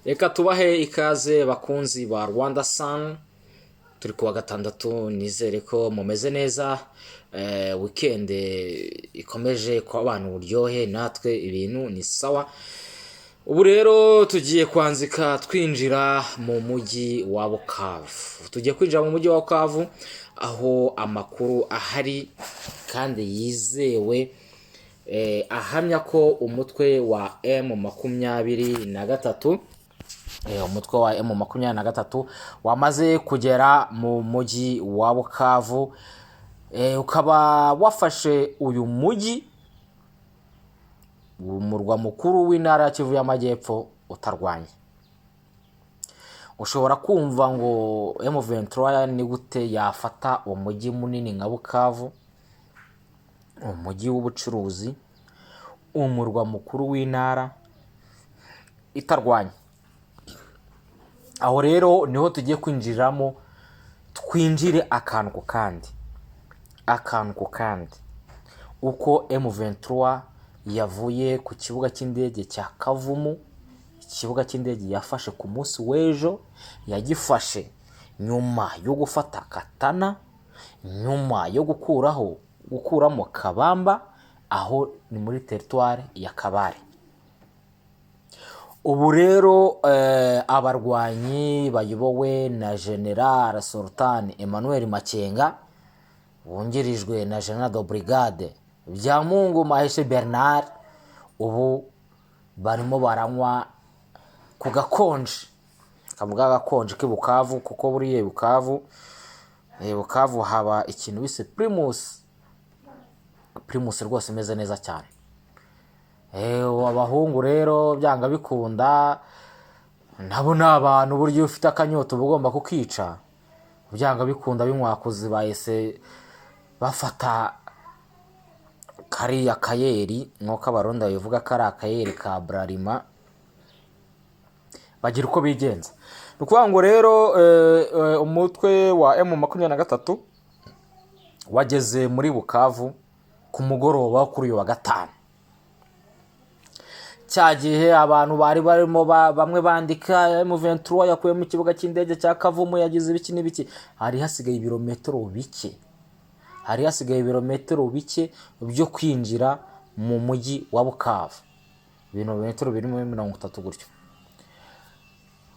Reka tubahe ikaze, bakunzi ba Rwanda Sun. Turi kuwa gatandatu, nizere ko mumeze neza. Weekend ikomeje kuba abantu uburyohe, natwe ibintu ni sawa. Ubu rero tugiye kwanzika twinjira mu mujyi wa Bukavu. Tugiye kwinjira mu mujyi wa Bukavu, aho amakuru ahari kandi yizewe ahamya ko umutwe wa M23, umutwe wa M23 wamaze kugera mu mujyi wa Bukavu, ukaba wafashe uyu mujyi, umurwa mukuru w'intara ya Kivu y'Amajyepfo, utarwanye. Ushobora kumva ngo M23 ni gute yafata umujyi munini nka Bukavu, umujyi w'ubucuruzi, umurwa mukuru w'intara, itarwanye? Aho rero niho tugiye kwinjiriramo, twinjire akantu ku kandi, akantu ku kandi, uko M23 yavuye ku kibuga cy'indege cya Kavumu, ikibuga cy'indege yafashe ku munsi w'ejo. Yagifashe nyuma yo gufata Katana, nyuma yo gukuramo Kabamba, aho ni muri teritwari ya Kabare. Ubu rero abarwanyi bayobowe na General Sultan Emmanuel Makenga, wungirijwe na General de Brigade Byamungu Maheshe Bernard, ubu barimo baranywa ku gakonje, kavuga agakonje k'i Bukavu, kuko buriya Bukavu haba ikintu bise Primus. Primus rwose imeze neza cyane. Abahungu rero byanga bikunda nabo ni abantu, burya iyo ufite akanyota uba ugomba kukica. Byanga bikunda b'inkwakuzi bahise bafata kariya kayeri, nk'uko Abarundi babivuga ko ari akayeri ka Bralima, bagira uko bigenza. Ni ukuvuga ngo rero umutwe wa M23 wageze muri Bukavu ku mugoroba wo kuri uyu wa gatanu. Cya gihe abantu bari barimo bamwe bandika M23 yakuye mu kibuga cy'indege cya Kavumu, yagize ibiki n'ibiki, hari hasigaye ibirometero bike, hari hasigaye ibirometero bike byo kwinjira mu mujyi wa Bukavu, ibirometero biri muri 30 gutyo.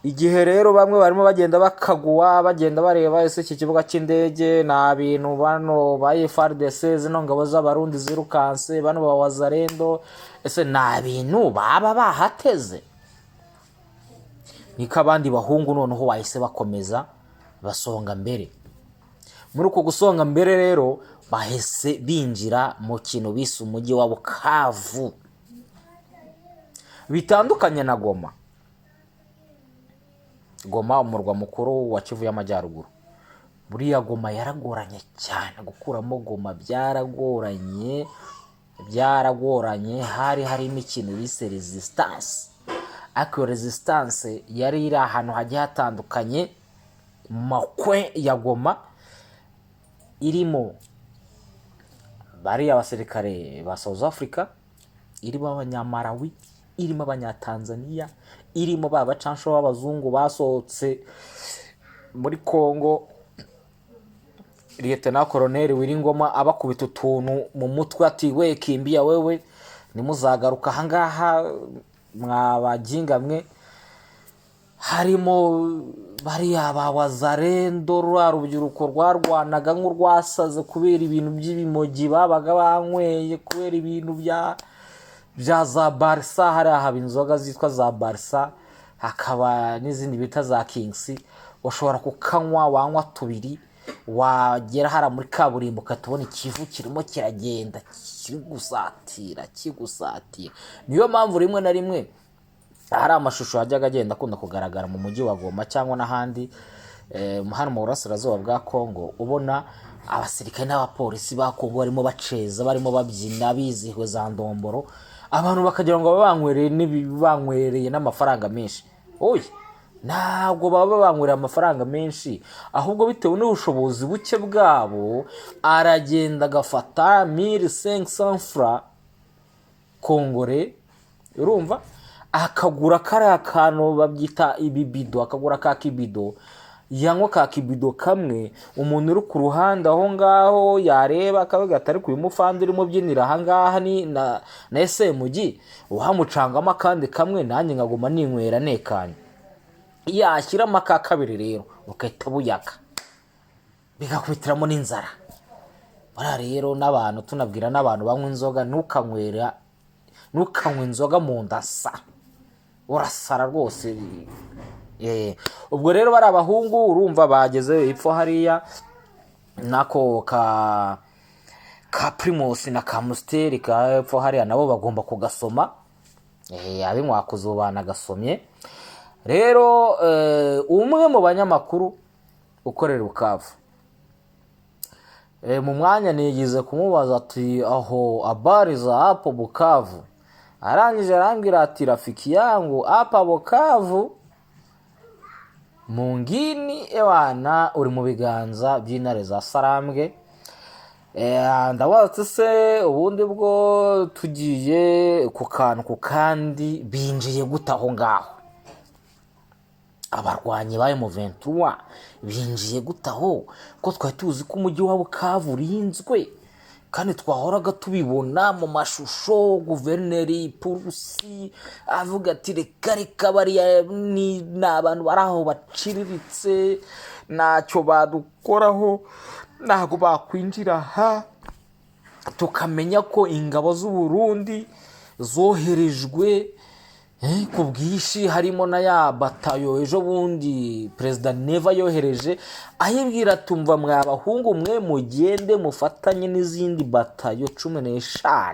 Igihe rero bamwe barimo bagenda bakaguwa, bagenda bareba ese iki kibuga cy'indege nta bintu bano ba FARDC, zino ngabo z'Abarundi zirukanse, bano ba Wazalendo, ese nta bintu baba bahateze? Niko abandi bahungu noneho bahise bakomeza basonga mbere. Muri uko gusonga mbere rero bahise binjira mu kintu bise umujyi wa Bukavu. Bitandukanye na Goma. Goma, umurwa mukuru wa Kivu y'Amajyaruguru, buriya Goma yaragoranye cyane. Gukuramo Goma byaragoranye, byaragoranye. Hari harimo ikintu bise resistance, ariko iyo resistance yari iri ahantu hagiye hatandukanye mu makwe ya Goma, irimo bariya basirikare ba South Africa, irimo Abanyamarawi, irimo Abanyatanzania, irimo ba bacansho b'abazungu basohotse muri Congo, Lieutenant Colonel Wiringoma abakubita utuntu mu mutwe ati: "We kimbia wewe, nimuzagaruka ahangaha mwabaginga mwe." Harimo bariya ba Wazalendo, ruriya rubyiruko rwarwanaga nk'urwasaze kubera ibintu by'ibimogi babaga banyweye, kubera ibintu bya za Barisa. Hariya haba inzoga zitwa za Barisa, hakaba n'izindi bita za Kingsi. Ushobora kukanywa, wanywa tubiri, wagera hariya muri kaburimbo ukahita ubona ikivu kirimo kiragenda kigusatira, kigusatira. Niyo mpamvu rimwe na rimwe hari amashusho yajyaga agenda akunda kugaragara mu mujyi wa Goma cyangwa n'ahandi hano mu burasirazuba bwa Kongo, ubona abasirikare n'abapolisi ba Kongo barimo baceza, barimo babyina, bizihiwe za ndomboro, abantu bakagira ngo baba banywereye banywereye n'amafaranga menshi. Oya, ntabwo baba banywereye amafaranga menshi, ahubwo bitewe n'ubushobozi buke bwabo, aragenda agafata 1500 francs congolais, urumva, Akagura kariya kantu babyita ibibido, akagura ka kibido, yanywa ka kibido kamwe, umuntu uri ku ruhande aho ngaho yareba akavuga ati: "Ariko uyu mufandi urimo ubyinira aha ngaha ni na esemugi uhamucangamo akandi kamwe, nanjye nkaguma ninywera nekanye." Yashyiramo aka kabiri rero ugahita buyaga, bigakubitiramo n'inzara. Buriya rero n'abantu, tunabwira n'abantu banywa inzoga: ntukanywera, ntukanywe inzoga mu nda sa, urasara rwose. Ubwo rero bari abahungu, urumva bageze ipfo hariya nako ka Primus na ka Amstel ka epfo hariya, nabo bagomba kugasoma. Ab'inkwakuzi ubu banagasomye rero. Umwe mu banyamakuru ukorera Bukavu, mu mwanya nigize kumubaza ati: "Aho habari za hapo Bukavu?" Arangije arambwira ati: "Rafiki yangu, hapa Bukavu mungini ewana uri mu biganza by'intare za Sarambwe." Ndabaza ati: "Se ubundi bwo tugiye ku kantu ku kandi, binjiye gute aho ngaho? Abarwanyi ba M23 binjiye gute aho, ko twari tuzi ko umujyi wa Bukavu urinzwe, kandi twahoraga tubibona mu mashusho, guverineri Purusi avuga ati: 'Reka reka, bariya ni abantu bari aho baciriritse, ntacyo badukoraho, ntabwo bakwinjira aha.' Tukamenya ko ingabo z'u Burundi zoherejwe ku bwinshi, harimo na ya batayo ejo bundi Perezida Neva yohereje, ayibwira: 'Tumva mwa bahungu mwe, mugende mufatanye n'izindi batayo 15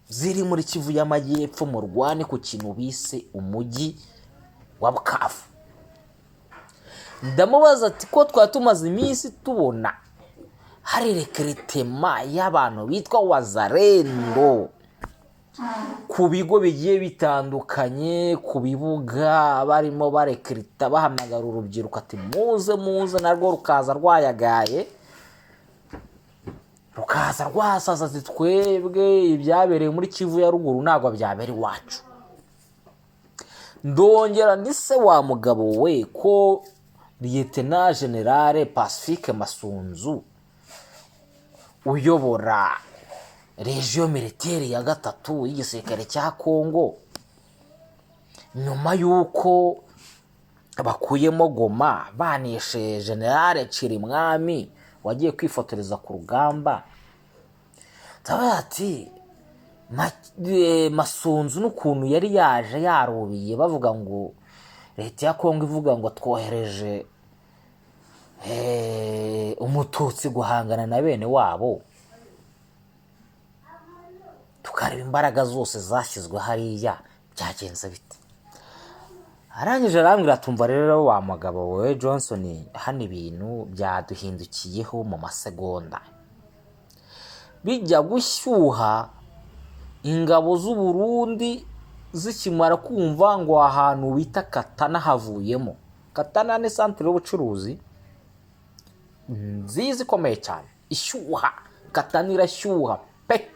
ziri muri Kivu y'Amajyepfo, murwane ku kintu bise umujyi wa Bukavu.'" Ndamubaza ati: "Ko twari tumaze iminsi tubona hari recrutement y'abantu bitwa Wazalendo ku bigo bigiye bitandukanye, ku bibuga barimo barecruta, bahamagara urubyiruko ati: 'Muze, muze,' narwo rukaza rwayagaye, rukaza rwasaza ati: 'Twebwe ibyabereye muri Kivu ya Ruguru ntabwo byabera iwacu.' Ndongera ndi: 'Se wa mugabo we, ko Lieutenant Général Pacifique Masunzu uyobora région militaire ya gatatu y'igisirikare cya Kongo, nyuma y'uko bakuyemo Goma, banishe Général Cirimwami wagiye kwifotoreza ku rugamba,' ndabaza ati: 'Masunzu n'ukuntu yari yaje yarubiye, bavuga ngo leta ya Kongo ivuga ngo twohereje Umututsi guhangana na bene wabo, tukareba imbaraga zose zashyizwe hariya, byagenze bite?' Arangije arambwira: 'Tumva rero wa mugabo we Johnson, hano ibintu byaduhindukiyeho mu masegonda. Bijya gushyuha, ingabo z'u Burundi zikimara kumva ngo ahantu bita Katana havuyemo, Katana ni centre y'ubucuruzi nziza ikomeye cyane ishyuha, Katana irashyuha pe.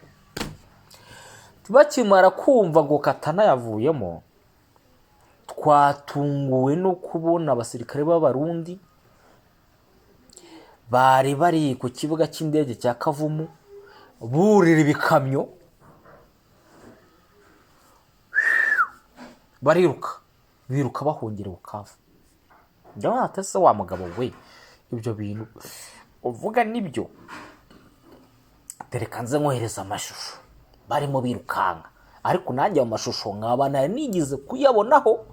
Bakimara kumva ngo Katana yavuyemo, twatunguwe no kubona abasirikare b'Abarundi bari bari ku kibuga cy'indege cya Kavumu burira ibikamyo, bariruka, biruka bahungira Bukavu.' Ndabona ati: 'Se wa mugabo we, ibyo bintu uvuga nibyo? Tereka nze nkohereza amashusho barimo birukanka.' Ariko nanjye ayo mashusho nkaba nari nigize kuyabonaho,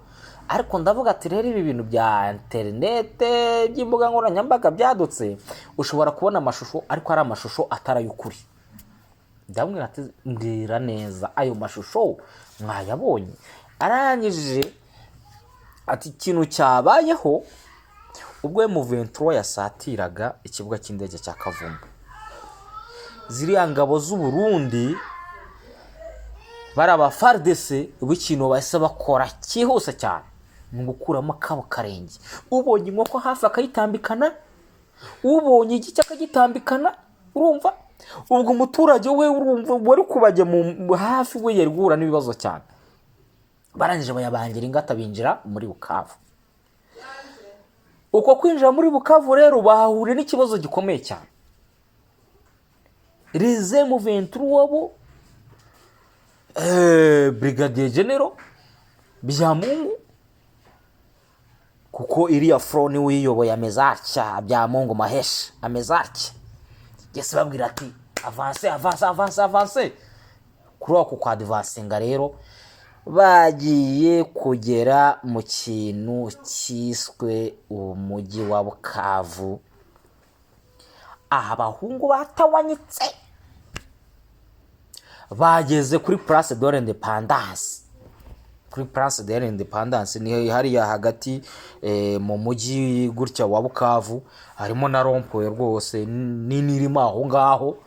ariko ndavuga ati: 'Rero ibi bintu bya interinete, by'imbuga nkoranyambaga byadutse, ushobora kubona amashusho ariko ari amashusho atari ay'ukuri.' Ndamubwira ati: 'Mbwira neza, ayo mashusho mwayabonye?' Arangije ati: 'Ikintu cyabayeho, ubwo M23 yasatiraga ikibuga cy'indege cya Kavumu, ziriya ngabo z'u Burundi, bari aba FARDC, ikintu bahise bakora cyihuse cyane ni ugukuramo akabo karenge. Ubonye inkoko hafi akayitambikana, ubonye igiti akagitambikana, urumva?' Ubwo umuturage we, urumva, wari kubajya mu hafi, we yari guhura n'ibibazo cyane. Barangije bayabangira ingata, binjira muri Bukavu. Uko kwinjira muri Bukavu rero, bahahuriye n'ikibazo gikomeye cyane. Les M23 bo, Brigadier General Byamungu, kuko iriya front niwe uyiyoboye, ameze atya. Byamungu Mahesha ameze atya, yese babwira ati: "Avance, avance, avance, avance." Kuri ako kwadvancinga rero, bagiye kugera mu kintu cyiswe umujyi wa Bukavu, aha abahungu batawanyitse bageze kuri Place de l'Indépendance. Kuri Place de l'Indépendance ni hariya hagati mu mujyi gutya wa Bukavu, harimo na rond-point rwose nini irimo aho ngaho.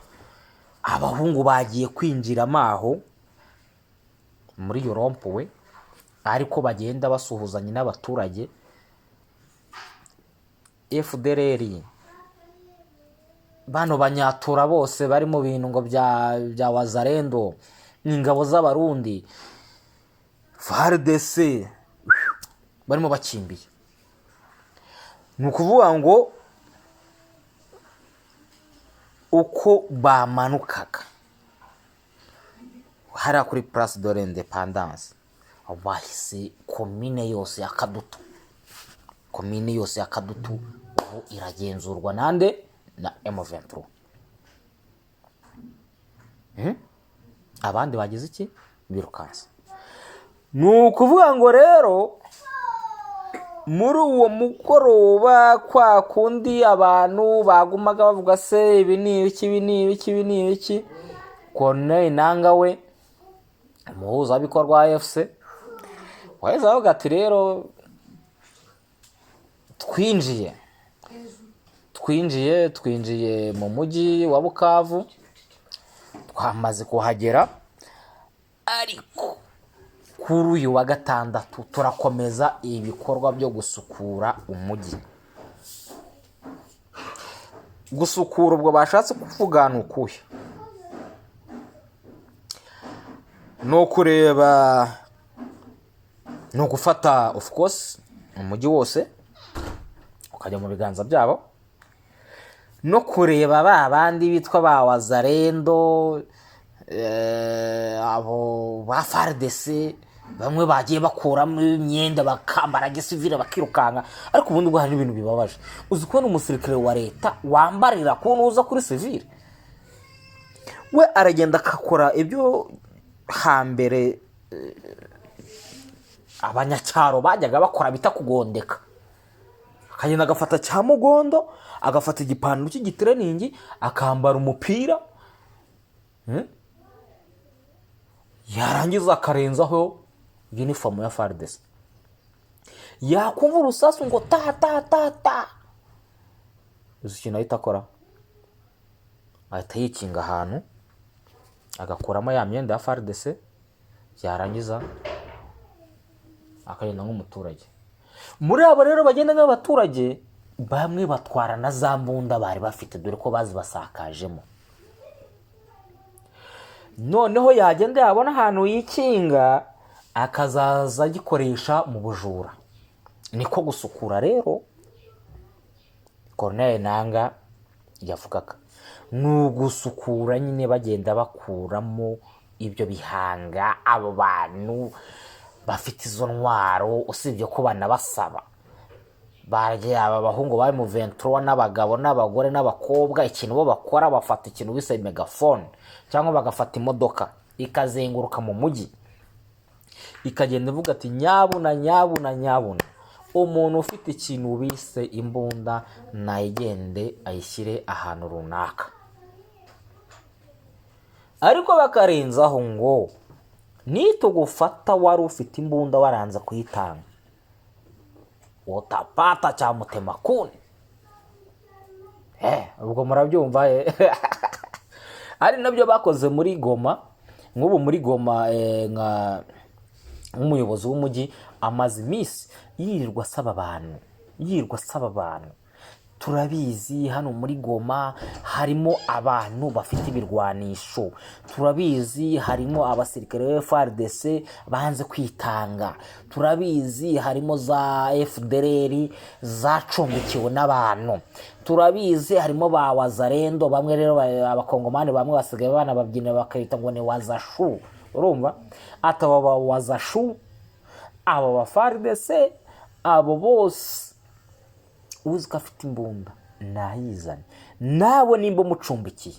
Abahungu bagiye kwinjiramo aho muri iyo rond-point, ariko bagenda basuhuzanya n'abaturage. FDLR, bano banyatura bose bari mu bintu ngo bya Wazalendo, ingabo z'Abarundi, FARDC, barimo bakimbiye. Ni ukuvuga ngo uko bamanukaga hariya kuri Place de l'Indépendance, bahise komine yose ya Kadutu, komine yose ya Kadutu ubu iragenzurwa nande? Na M23. Abandi bagize iki? Birukanse. Ni ukuvuga ngo rero muri uwo mugoroba, kwa kundi abantu bagumaga bavuga se: "Ibi ni ibiki? Ibi ni ibiki? Ibi ni ibiki?" Corneille Nanga we, umuhuzabikorwa wa AFC, waheze avuga ati: "Rero twinjiye mu mujyi wa Bukavu, twamaze kuhagera, ariko kuri uyu wa gatandatu turakomeza ibikorwa byo gusukura umujyi." Gusukura ubwo bashatse kuvuga ni ukuhe? Ni ukureba, ni ugufata of course umujyi wose ukajya mu biganza byabo, no kureba ba bandi bitwa ba Wazalendo, abo ba FARDC, bamwe bagiye bakuramo imyenda bakambara gisivile bakirukanka. Ariko ubundi bwo hari n'ibintu bibabaje. Uzi kubona umusirikare wa leta wambarira kubona uza kuri sivile? We aragenda agakora ibyo hambere abanyacyaro bajyaga bakora bita kugondeka. Akagenda agafata cya mugondo, agafata igipantaro cy'igitreningi, akambara umupira, Yarangiza akarenzaho uniform ya FARDC. Yakumva urusasu ngo ta ta ta ta, uzi ikintu ahita akora? Ahita yikinga ahantu, agakuramo ya myenda ya FARDC, yarangiza akagenda nk'umuturage. Muri abo rero bagenda nk'abaturage, bamwe batwara na za mbunda bari bafite, dore ko bazibasakajemo. Noneho yagenda, yabona ahantu yikinga, akazaza agikoresha mu bujura. Niko gusukura rero Corneille Nanga yavugaga, ni ugusukura nyine, bagenda bakuramo ibyo bihanga, abo bantu bafite izo ntwaro. Usibye ko banabasaba bagiye, aba bahungu bari mu ventura, n'abagabo n'abagore n'abakobwa, ikintu bo bakora, bafata ikintu bise megaphone cyangwa bagafata imodoka ikazenguruka mu mujyi, ikagenda ivuga ati: "Nyabuna, nyabuna, nyabuna, umuntu ufite ikintu bise imbunda nayigende ayishyire ahantu runaka." Ariko bakarenzaho ngo: "Nitugufata wari ufite imbunda waranze kuyitanga, utapata cya mutemakuni." Ubwo murabyumva, ari nabyo bakoze muri Goma. Nk'ubu muri Goma, nka nk'umuyobozi w'umujyi amaze iminsi yirirwa asaba abantu, yirirwa asaba abantu. Turabizi, hano muri Goma harimo abantu bafite ibirwanisho. Turabizi, harimo abasirikare ba FARDC banze kwitanga. Turabizi, harimo za FDLR zacumbikiwe n'abantu. Turabizi, harimo ba Wazalendo bamwe. Rero abakongomani bamwe basigaye banababyina, bakayita ngo ni wazashu. Urumva ati aba ba wazashu, abo ba FARDC, abo bose, uzi ko afite imbunda nayizane. Nawe nimba umucumbikiye,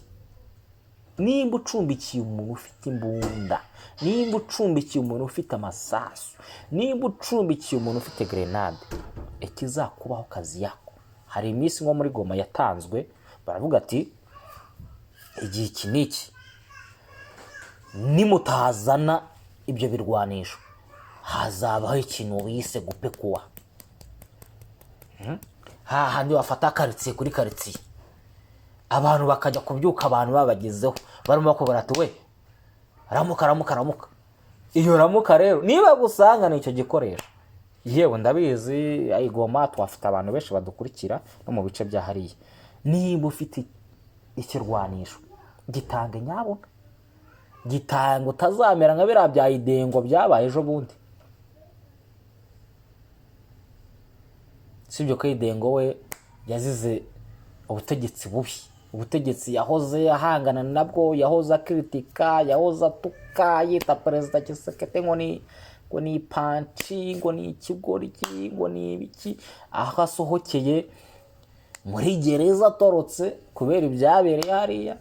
nimba ucumbikiye umuntu ufite imbunda, nimba ucumbikiye umuntu ufite amasasu, nimba ucumbikiye umuntu ufite grenade, ikizakubaho kazi yako. Hari iminsi nko muri Goma yatanzwe, baravuga ati igihe iki n'iki nimutazana ibyo birwanisho hazabaho ikintu bise gupekuwa, hahandi bafata karitsiye kuri karitsiye, abantu bakajya kubyuka abantu babagezeho barimo bakubwira ati: "We ramuka, ramuka, ramuka." Iyo ramuka rero niba gusangana icyo gikoresho, yewe ndabizi i Goma tuhafite abantu benshi badukurikira no mu bice bya hariya, niba ufite ikirwanisho gitange nyabuna, gitanga, utazamera nka biriya bya idengo byabaye ejo bundi. Sibyo ko idengo we yazize ubutegetsi bubi, ubutegetsi yahoze ahangana nabwo, yahoze akritika, yahoze atuka, yita Perezida Tshisekedi ngo ni ipanci, ngo ni ikigoryi, ngo ni ibiki, aho asohokeye muri gereza atorotse kubera ibyabereye hariya.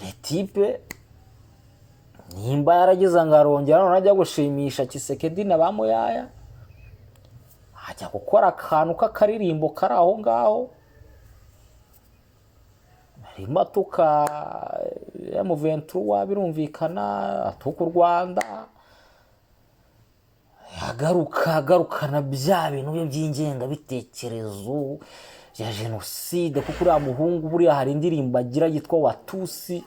Le type nimba yaragize ngo arongera none ajya gushimisha Tshisekedi na ba Muyaya, ajya gukora akantu k'akaririmbo kari aho ngaho harimo atuka M23, birumvikana atuka u Rwanda, agaruka agarukana bya bintu bye by'ingengabitekerezo ya jenoside, kuko uriya muhungu buriya hari indirimbo agira yitwa Watusi,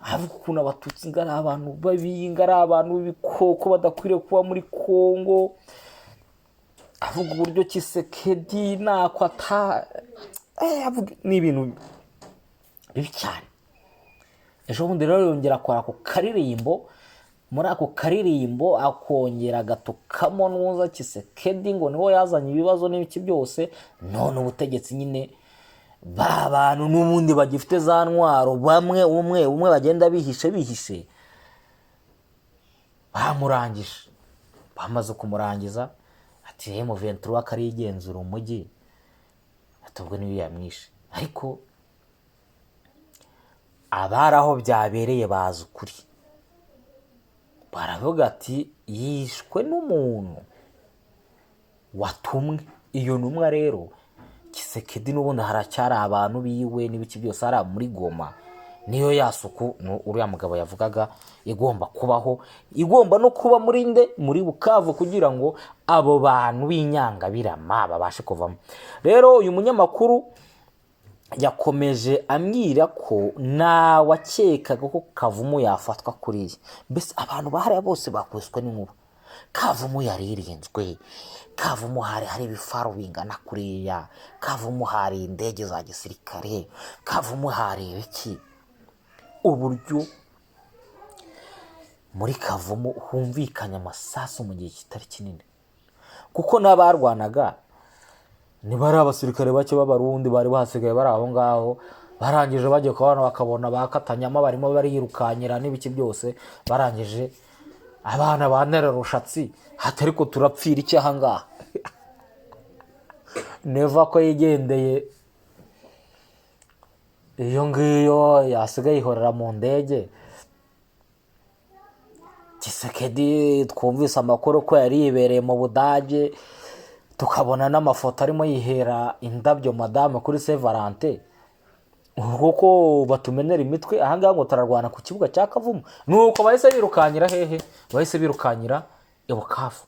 avuga ukuntu Abatutsi ngo ari abantu babi, ngo ari abantu b'ibikoko badakwiriye kuba muri Kongo, avuga uburyo Tshisekedi ntako ata avuga ni ibintu bibi cyane. Ejo bundi rero yongera akora ako karirimbo, muri ako karirimbo akongera agatukamo nuza Tshisekedi ngo niwe yazanye ibibazo n'ibiki byose. None ubutegetsi nyine, ba bantu n'ubundi bagifite za ntwaro, bamwe umwe umwe bagenda bihishe bihishe, bamurangije, bamaze kumurangiza ati M23 akarigenzura umujyi, ati ubwo niyo yamwishe. Ariko abari aho byabereye bazi ukuri, baravuga ati yishwe n'umuntu watumwe. Iyo ntumwa rero Tshisekedi n'ubundi haracyari abantu biwe n'ibiki byose hariya muri Goma, niyo ya suku uriya mugabo yavugaga igomba kubaho, igomba no kuba muri nde, muri Bukavu, kugira ngo abo bantu b'inyangabirama babashe kuvamo. Rero uyu munyamakuru yakomeje ambwira ko ntawakekaga ko Kavumu yafatwa kuriya. Mbese abantu bahariya bose bakubiswe n'inkuba. Kavumu yari irinzwe, Kavumu hari hari ibifaru bingana kuriya, Kavumu hari indege za gisirikare, Kavumu hari ibiki. Uburyo muri Kavumu humvikanye amasasu mu gihe kitari kinini, kuko n'abarwanaga niba ari abasirikare bake b'Abarundi bari bahasigaye bari aho ngaho, barangije bagiye kubona bakabona bakatanyama barimo bariyirukanyira n'ibiki byose, barangije abana ba Rushatsi hati ariko turapfira iki aha ngaha? Neva ko yigendeye iyo ngiyo yasigaye yihorera mu ndege. Tshisekedi twumvise amakuru ko yari yibereye mu Budage, tukabona n'amafoto arimo yihera indabyo madame kuri Saint Valentin. Kuko batumenera imitwe ahangaha ngo turarwana ku kibuga cya Kavumu, nuko bahise birukanyira hehe? Bahise birukanyira i Bukavu.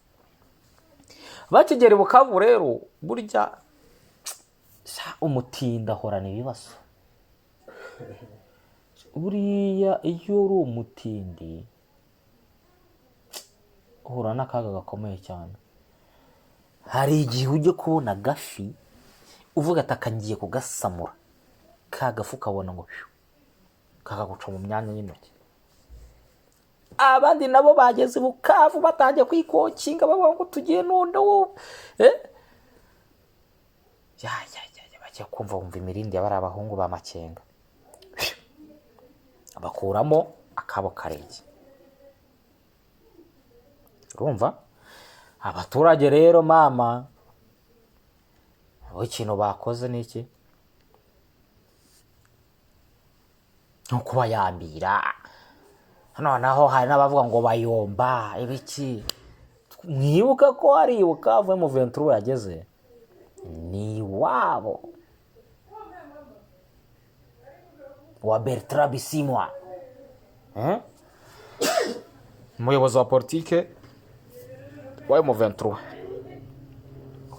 Bakigera i Bukavu rero, burya umutindi ahorana ibibazo. Buriya iyo uri umutindi uhura n'akaga gakomeye cyane. Hari igihe ujya kubona agafi Uvuga ati aka ngiye kugasamura, ka gafu ukabona ngo phew, kakaguca mu myanya y'intoki. Abandi nabo bageze i Bukavu batangiye kwikokinga, bavuga ngo tugiye noneho, eh? Ya ya ya ya, bagiye kumva bumva imirindi ya bariya abahungu ba Makenga, bakuramo akabo karenge. Urumva abaturage rero, mama, bo ikintu bakoze ni iki? Ni ukubayambira. Noneho hari n'abavuga ngo bayomba ibiki. Mwibuka ko hari i Bukavu M23 yageze ni iwabo wa Bertrand Bisimwa, Umuyobozi wa politike wa M23.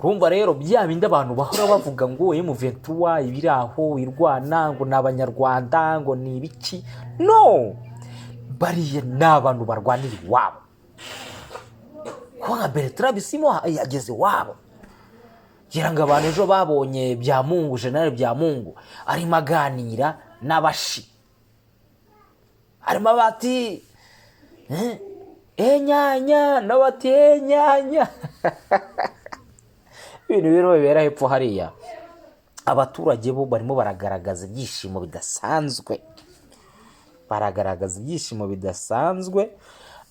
Urumva rero bya bindi abantu bahora bavuga ngo M23 ibiri aho irwana ngo ni abanyarwanda, ngo ni ibiki. No, bariya ni abantu barwanira iwabo. Kuko nka Bertrand Bisimwa yageze iwabo, ngira ngo abantu ejo babonye Byamungu, General Byamungu arimo aganira n'abashi, arimo bati enyanya, nabo bati enyanya. Ibintu birimo bibera hepfo hariya, abaturage bo barimo baragaragaza ibyishimo bidasanzwe, baragaragaza ibyishimo bidasanzwe.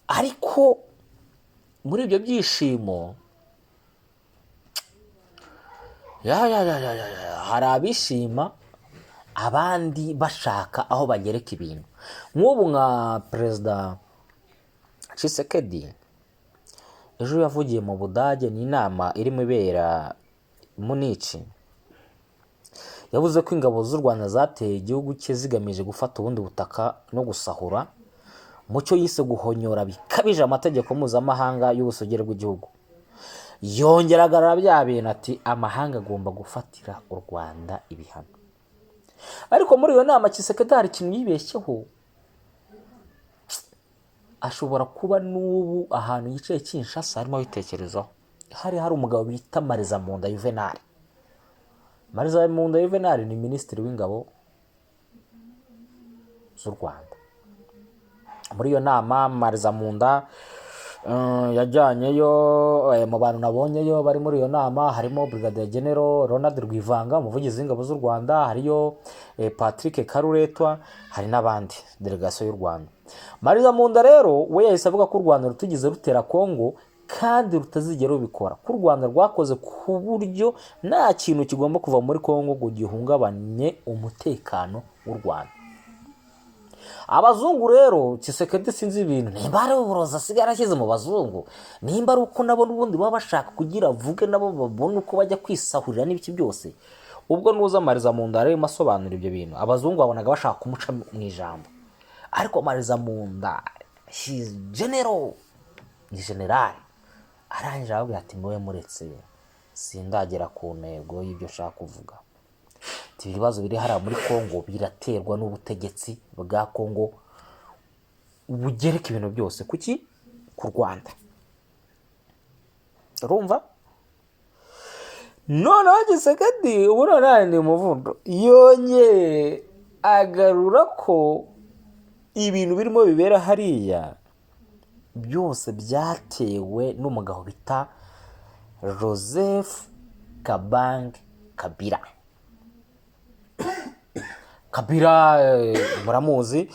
Ariko muri ibyo byishimo ya ya ya ya ya ya, hari abishima, abandi bashaka aho bagereka ibintu. Nk'ubu nka Perezida Tshisekedi ejo yavugiye mu Budage, ni inama irimo ibera Munich. Yavuze ko ingabo z'u Rwanda zateye igihugu cye zigamije gufata ubundi butaka no gusahura, mu cyo yise guhonyora bikabije amategeko mpuzamahanga y'ubusugire bw'igihugu. Yongera agarura bya bintu ati amahanga agomba gufatira u Rwanda ibihano. Ariko muri iyo nama Tshisekedi hari ikintu yibeshyeho, ashobora kuba n'ubu ahantu yicaye Kinshasa arimo abitekerezaho. Hari umugabo bita Marizamunda Juvenal. Marizamunda Juvenal ni minisitiri w'ingabo z'u Rwanda. Muri iyo nama Marizamunda yajyanyeyo, mu bantu nabonyeyo bari muri iyo nama harimo Brigadier General Ronald Rwivanga, umuvugizi w'ingabo z'u Rwanda, hariyo Patrick Karuretwa, hari n'abandi, delegation y'u Rwanda. Marizamunda rero we yahise avuga ko u Rwanda rutigeze rutera Kongo kandi rutazigera rubikora, ko u Rwanda rwakoze ku buryo nta kintu kigomba kuva muri Kongo ngo gihungabanye umutekano w'u Rwanda. Abazungu rero, Tshisekedi sinzi ibintu nimba ari uburozi asigaye yarashyize mu bazungu, nimba ari uko nabo n'ubundi baba bashaka kugira avuge nabo babone uko bajya kwisahurira n'ibiki byose. Ubwo nuza Marizamunda arimo asobanura ibyo bintu, abazungu babonaga bashaka kumuca mu ijambo. Ariko Marizamunda, he's general, ni general, arangije arababwira ati mube muretse sindagera ku ntego y'ibyo nshaka kuvuga. Ati ibibazo biri hariya muri Kongo biraterwa n'ubutegetsi bwa Kongo bugereka ibintu byose kuki? Ku Rwanda. Urumva? Noneho Tshisekedi ubu noneho ni umuvundo, yongeye agarura ko ibintu birimo bibera hariya byose byatewe n'umugabo bita Joseph Kabange Kabila. Kabila muramuzi,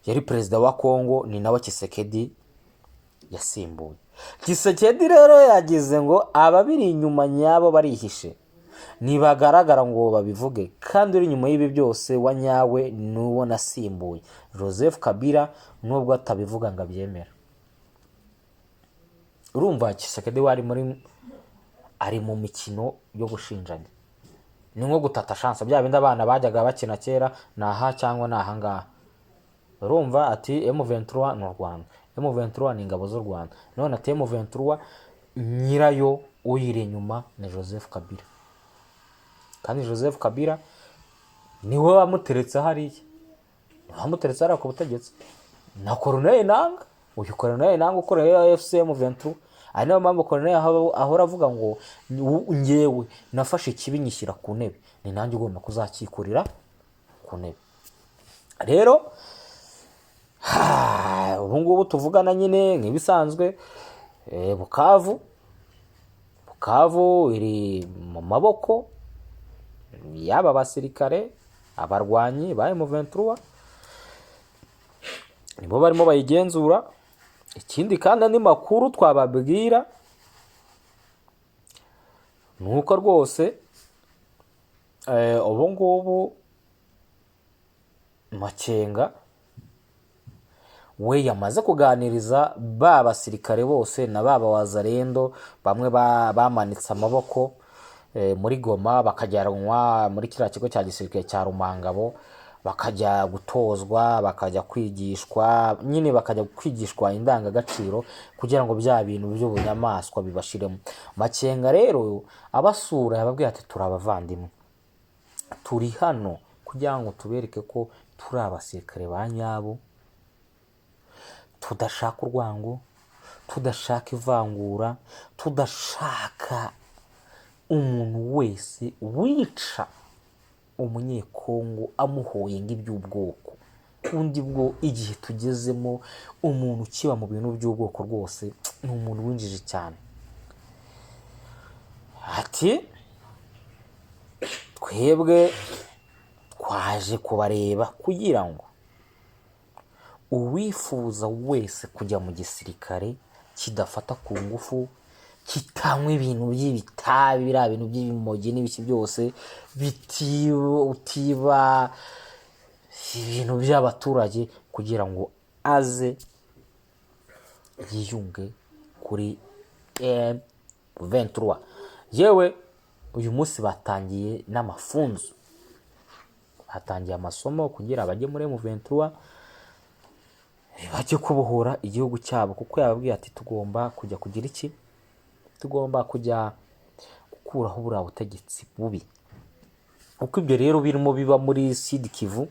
yari perezida wa Kongo, ni nawe Tshisekedi yasimbuye. Tshisekedi rero yagize ngo ababiri inyuma nyabo barihishe, ntibagaragara ngo babivuge, kandi uri inyuma y'ibi byose wa nyawe n'uwo nasimbuye Joseph Kabila, nubwo atabivuga ngo abyemera. Urumva Tshisekedi we ari mu mikino yo gushinjanya, ni nko gutata chance, bya bindi abana bajyaga bakina kera, ni aha cyangwa ni ahangaha. Urumva ati M23 ni u Rwanda, M23 ni ingabo z'u Rwanda. None ati M23 nyirayo uyiri inyuma ni Joseph Kabila, kandi Joseph Kabila niwe wamuteretse hariya, niwe wamuteretse hariya ku butegetsi, na Corneille Nanga. Uyu Corneille Nanga ukorera AFC M23 Ari nayo mpamvu Colonel ahora avuga ngo ngewe nafashe ikibi nyishyira ku ntebe, ni nanjye ugomba kuzakikurira ku ntebe. Rero ubu ngubu tuvugana nyine nk'ibisanzwe, Bukavu iri mu maboko y'aba basirikare, abarwanyi ba M23 nibo barimo bayigenzura. Ikindi kandi, andi makuru twababwira ni uko rwose ubu ngubu Makenga we yamaze kuganiriza ba basirikare bose na ba bawazalendo bamwe bamanitse amaboko muri Goma, bakajyanwa muri kiriya kigo cya gisirikare cya Rumangabo, bakajya gutozwa, bakajya kwigishwa nyine, bakajya kwigishwa indangagaciro kugira ngo bya bintu by'ubunyamaswa bibashiremo. Makenga rero abasura yababwiye ati: "Turi abavandimwe, turi hano kugira ngo tubereke ko turi abasirikare ba nyabo, tudashaka urwango, tudashaka ivangura, tudashaka umuntu wese wica Umunyekongo amuhoye ng'iby'ubwoko." Undi bwo igihe tugezemo, umuntu ukiba mu bintu by'ubwoko rwose ni umuntu winjije cyane. Ati: "Twebwe twaje kubareba kugira ngo uwifuza wese kujya mu gisirikare kidafata ku ngufu, kitanywa ibintu by'ibitabi, biriya bintu by'ibimogi n'ibiki byose, utiba ibintu by'abaturage, kugira ngo aze yiyunge kuri M23." Yewe, uyu munsi batangiye n'amafunzo, batangiye amasomo kugira bajye muri M23, bajye kubohora igihugu cyabo, kuko yababwiye ati: "Tugomba kujya kugira iki? Tugomba kujya gukuraho buriya butegetsi bubi." Uko ibyo rero birimo biba muri Sud Kivu,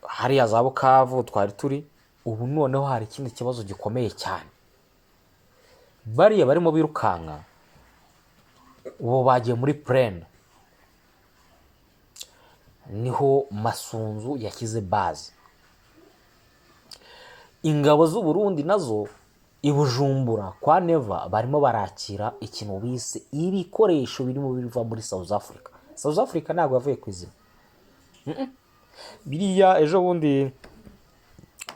hariya za Bukavu twari turi, ubu noneho hari ikindi kibazo gikomeye cyane. Bariya barimo birukanka ubu bagiye muri plaine, niho Masunzu yashyize base. Ingabo z'u Burundi nazo i Bujumbura kwa Neva barimo barakira ikintu bise ibikoresho birimo biva muri South Africa. South Africa ntabwo yavuye ku izina. Biriya ejo bundi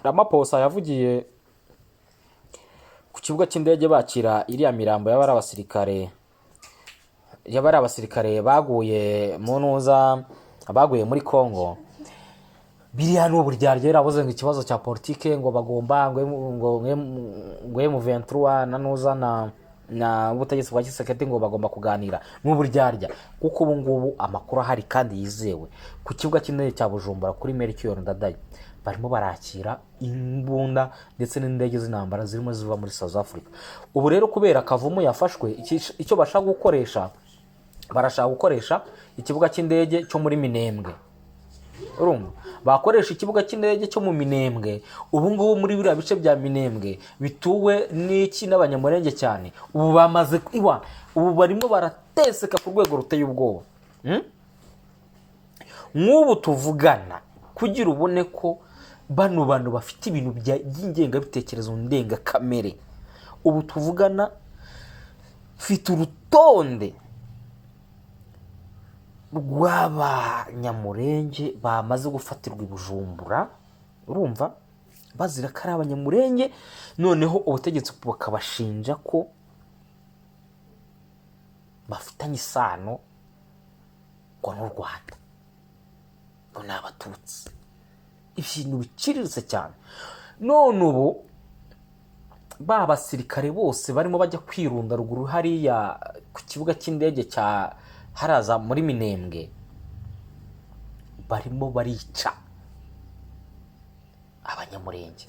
Ramaphosa yavugiye ku kibuga cy'indege bakira iriya mirambo y'abari abasirikare baguye mu ntuza, baguye muri Congo, biriya ni uburyarya. Yaravuze ngo ikibazo cya politike, ngo bagomba ngo M23 na nuza na ubutegetsi bwa Tshisekedi ngo bagomba kuganira, ni uburyarya. Kuko ubu ngubu amakuru ahari kandi yizewe, ku kibuga cy'indege cya Bujumbura kuri Melchior Ndadaye barimo barakira imbunda ndetse n'indege z'intambara zirimo ziva muri South Africa. Ubu rero kubera Kavumu yafashwe, icyo bashaka gukoresha, barashaka gukoresha ikibuga cy'indege cyo muri Minembwe. Urumva, bakoresha ikibuga cy'indege cyo mu Minembwe. Ubu ngubu muri biriya bice bya Minembwe bituwe n'iki, n'Abanyamurenge cyane, ubu bamaze iwa, ubu barimo barateseka ku rwego ruteye ubwoba. Nk'ubu tuvugana, kugira ubone ko bano bantu bafite ibintu by'ingengabitekerezo ndengakamere, ubu tuvugana mfite urutonde rw'Abanyamurenge bamaze gufatirwa i Bujumbura, urumva, bazira ko ari Abanyamurenge, noneho ubutegetsi bukabashinja ko bafitanye isano ngo n'u Rwanda, ngo ni Abatutsi, ibintu biciriritse cyane. None ubu ba basirikare bose barimo bajya kwirunda ruguru hariya ku kibuga cy'indege cya haraza muri Minembwe, barimo barica Abanyamurenge,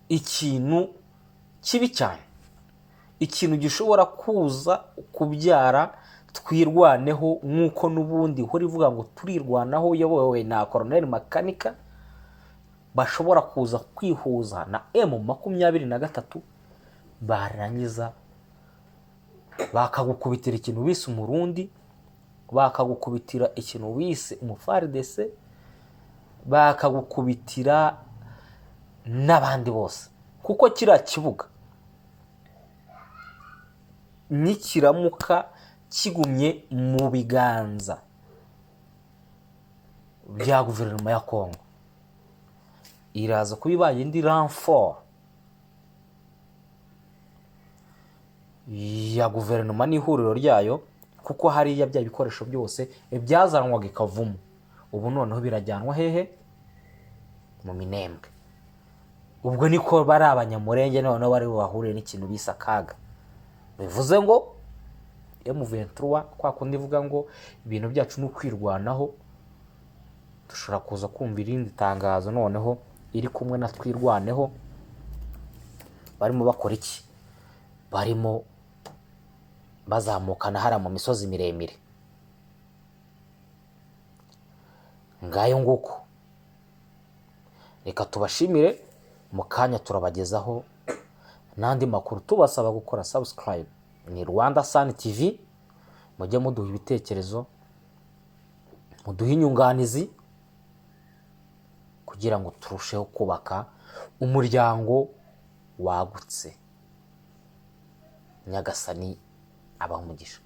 ikintu kibi cyane, ikintu gishobora kuza kubyara Twirwaneho, nk'uko n'ubundi ihora ivuga ngo turirwanaho, uyobowe na Koroneli Makanika. Bashobora kuza kwihuza na M23, barangiza bakagukubitira ikintu bise Umurundi, bakagukubitira ikintu bise umu FARDC, bakagukubitira n'abandi bose, kuko kiriya kibuga nikiramuka kigumye mu biganza bya guverinoma ya Kongo, iraza kuba ibaye indi renfort ya guverinoma n'ihuriro ryayo, kuko hariya bya bikoresho byose byazanwaga ikavumo ubu noneho birajyanwa hehe? Mu Minembwe. Ubwo niko bari Abanyamurenge noneho bari bubahure n'ikintu bise akaga. Bivuze ngo M23, kwa kundi ivuga ngo ibintu byacu ni ukwirwanaho, dushobora kuza kumva irindi tangazo noneho iri kumwe na Twirwaneho. Barimo bakora iki? Barimo bazamukana hariya mu misozi miremire. Ngayo nguko, reka tubashimire. Mu kanya turabagezaho n'andi makuru, tubasaba gukora subscribe. Ni Rwanda Sun TV. Mujye muduha ibitekerezo, muduhe inyunganizi kugira ngo turusheho kubaka umuryango wagutse. Nyagasani abaha umugisha.